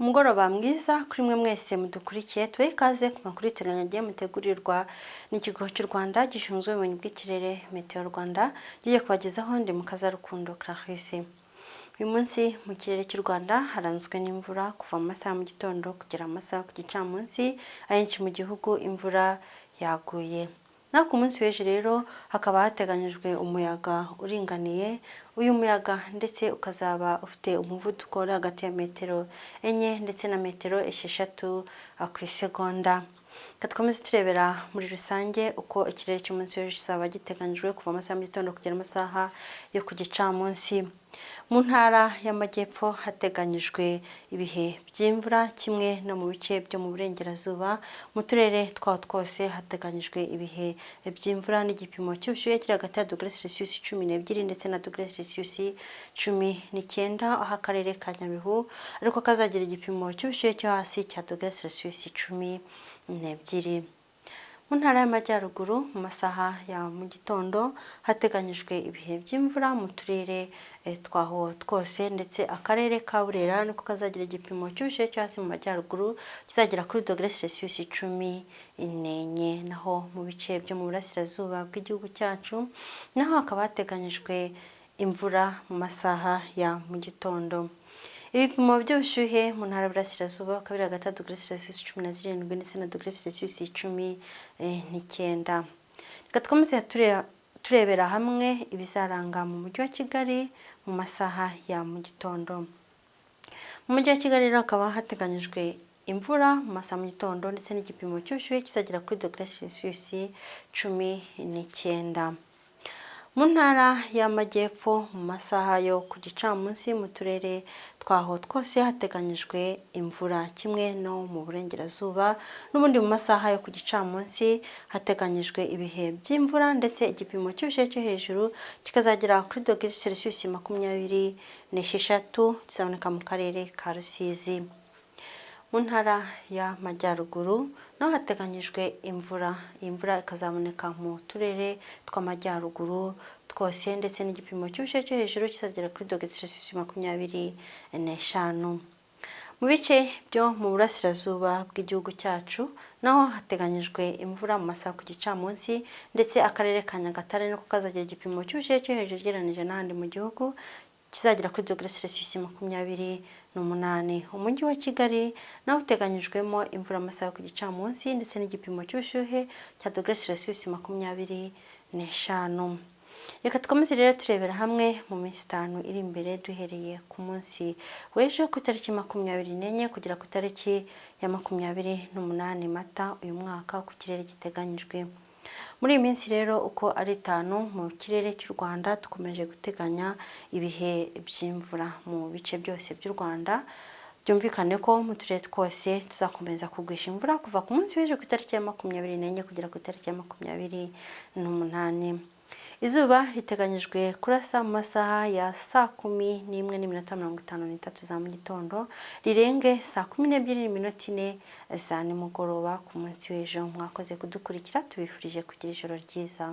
Umugoroba mwiza kuri mwe mwese mudukurikiye. Tubahe ikaze ku makuru y'iteganyagihe mutegurirwa n'ikigo cy'u Rwanda gishinzwe ubumenyi bw'ikirere, Meteo Rwanda. Ngiye kubagezaho ndi Mukazarukundo Clarisse. Uyu munsi mu kirere cy'u Rwanda haranzwe n'imvura kuva mu masaha mu gitondo kugera mu masaha ku gicamunsi. Ahenshi mu gihugu imvura yaguye. Naho ku munsi w'ejo rero hakaba hateganyijwe umuyaga uringaniye. Uyu muyaga ndetse ukazaba ufite umuvuduko uri hagati ya metero 4 ndetse na metero 6 ku isegonda. Reka dukomeze turebera muri rusange uko ikirere cy'umunsi w'ejo kizaba giteganyijwe kuva amasaha mu gitondo kugera amasaha yo ku gicamunsi. Mu ntara y'Amajyepfo hateganyijwe ibihe by'imvura, kimwe no mu bice byo mu burengerazuba. Mu turere twaho twose hateganyijwe ibihe by'imvura n'igipimo cy'ubushyuhe kiri hagati ya dogere Celsius 12 ndetse na dogere Celsius 19, aho akarere ka Nyabihu ariko kazagira igipimo cy'ubushyuhe cyo hasi cya dogere Celsius 12. Mu ntara y'Amajyaruguru, mu masaha ya mu gitondo hateganyijwe ibihe by'imvura mu turere twaho twose, ndetse akarere ka Burera niko kazagira igipimo cy'ubushyuhe cyo hasi mu majyaruguru kizagera kuri dogere Celsius 14. Naho mu bice byo mu burasirazuba bw'igihugu cyacu naho hakaba hateganyijwe imvura mu masaha ya mu gitondo. Ibipimo by'ubushyuhe mu ntara y'Iburasirazuba bikaba biri hagati ya dogere Celsius 17 ndetse na dogere Celsius 19. Reka dukomeze turebera hamwe ibizaranga mu mujyi wa Kigali mu masaha ya mu gitondo. Mu mujyi wa Kigali rero hakaba hateganyijwe imvura mu masaha mu gitondo ndetse n'igipimo cy'ubushyuhe kizagera kuri dogere Celsius 19. Mu ntara y'Amajyepfo, mu masaha yo ku gicamunsi, mu turere twaho twose hateganyijwe imvura, kimwe no mu burengerazuba. N'ubundi mu masaha yo ku gicamunsi hateganyijwe ibihe by'imvura, ndetse igipimo cy'ubushyuhe cyo hejuru kikazagera kuri dogere Celsius 26, kizaboneka mu karere ka Rusizi. Mu ntara y'Amajyaruguru naho hateganyijwe imvura. Iyi mvura ikazaboneka mu turere tw'amajyaruguru twose, ndetse n'igipimo cy'ubushyuhe cyo hejuru kizagera kuri dogere Celsius 25. Mu bice byo mu burasirazuba bw'igihugu cyacu naho hateganyijwe imvura mu masaha ku gicamunsi, ndetse akarere ka Nyagatare niko kazagira igipimo cy'ubushyuhe cyo hejuru ugereranyije n'ahandi mu gihugu, kizagera kuri dogere Celsius 28. Umujyi wa Kigali nawo uteganyijwemo imvura amasaha ku gicamunsi, ndetse n'igipimo cy'ubushyuhe cya dogere Celsius 25. Reka dukomeze rero turebera hamwe mu minsi 5 iri imbere, duhereye ku munsi w'ejo ku itariki 24 kugera ku itariki ya 28 Mata uyu mwaka, ku kirere giteganyijwe. Muri iyi minsi rero uko ari 5, mu kirere cy'u Rwanda dukomeje guteganya ibihe by'imvura mu bice byose by'u Rwanda. Byumvikane ko mu turere twose tuzakomeza kugwisha imvura kuva ku munsi w'ejo ku itariki ya 24 kugera ku itariki ya 28. Izuba riteganyijwe kurasa mu masaha ya saa 11:53 za mu gitondo, rirenge saa 12:04 za nimugoroba ku munsi w'ejo. Mwakoze kudukurikira, tubifurije kugira ijoro ryiza.